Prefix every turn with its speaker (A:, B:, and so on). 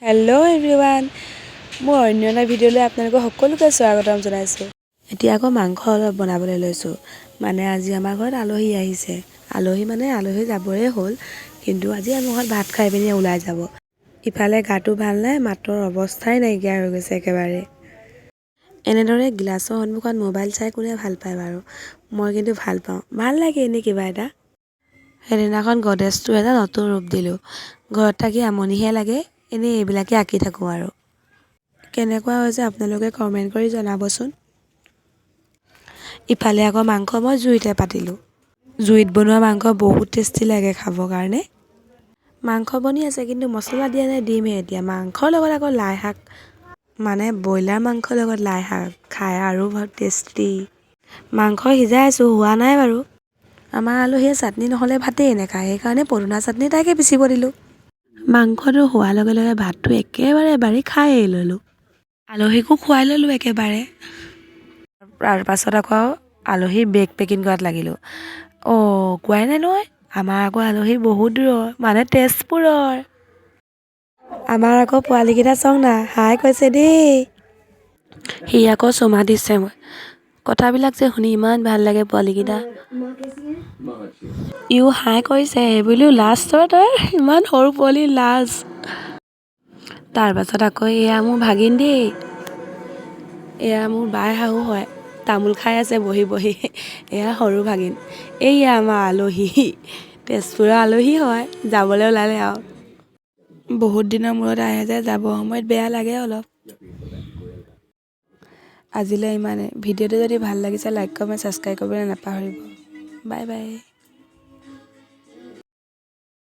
A: Hello' everyone, মোৰ অন্য এটা ভিডিঅ'লৈ আপোনালোকক সকলোকে স্বাগতম জনাইছোঁ। এতিয়া আকৌ মাংস অলপ বনাবলৈ লৈছোঁ। মানে আজি আমাৰ ঘৰত আলহী আহিছে। আলহী মানে আলহী যাবৰে হ'ল, কিন্তু আজি আমাৰ ঘৰত ভাত খাই পিনি ওলাই যাব। ইফালে গাটো ভাল নাই, মাতৰ অৱস্থাই নাইকিয়া হৈ গৈছে একেবাৰে। এনেদৰে গিলাচৰ সন্মুখত মোবাইল চাই কোনে ভাল পায় বাৰু? মই কিন্তু ভাল পাওঁ, ভাল লাগে এনেই কিবা এটা। সেইদিনাখন গডৰেজটো এটা নতুন ৰূপ দিলোঁ। ঘৰত থাকি আমনিহে লাগে, এনেই এইবিলাকে আঁকি থাকোঁ আৰু। কেনেকুৱা হৈছে আপোনালোকে কমেণ্ট কৰি জনাবচোন। ইফালে আকৌ মাংস মই জুইতে পাতিলোঁ। জুইত বনোৱা মাংস বহুত টেষ্টি লাগে খাবৰ কাৰণে। মাংস বনি আছে, কিন্তু মছলা দিয়া নাই, দিমহে এতিয়া। মাংসৰ লগত আকৌ লাই শাক, মানে ব্ৰইলাৰ মাংসৰ লগত লাই শাক খাই আৰু টেষ্টি। মাংস সিজাই আছোঁ, হোৱা নাই বাৰু। আমাৰ আলহীয়ে চাটনি নহ'লে ভাতেই নাখায়, সেইকাৰণে পদুনা চাটনি তাকে পিচিব দিলোঁ। মাংসটো হোৱাৰ লগে লগে ভাতটো একেবাৰে বাঢ়ি খায়েই ল'লোঁ, আলহীকো খুৱাই ল'লোঁ একেবাৰে। তাৰ পাছত আকৌ আলহীৰ বেগ পেকিং কৰাত লাগিলোঁ। অঁ, কোৱাই নাই নহয়, আমাৰ আকৌ আলহী বহুত দূৰৰ, মানে তেজপুৰৰ। আমাৰ আকৌ পোৱালীকেইটা চাওক না, হাই কৈছে দেই। সি আকৌ চুমা দিছে। মই কথাবিলাক যে শুনি ইমান ভাল লাগে। পোৱালীকেইটা ইও হাই কৰিছে। সেইবুলিও লাজ তই, ইমান সৰু পোৱালি, লাজ। তাৰপাছত আকৌ এয়া মোৰ ভাগিন দেই। এয়া মোৰ বাই শাহু হয়, তামোল খাই আছে বহি বহি। এয়া সৰু ভাগিন। এইয়া আমাৰ আলহী, তেজপুৰৰ আলহী হয়, যাবলৈ ওলালে আৰু। বহুত দিনৰ মূৰত আহে যে, যাব সময়ত বেয়া লাগে অলপ। আজিলৈ ইমানে। ভিডিঅ'টো যদি ভাল লাগিছে, লাইক, কমেণ্ট, ছাবস্ক্ৰাইব কৰিবলৈ নাপাহৰিব। Bye bye.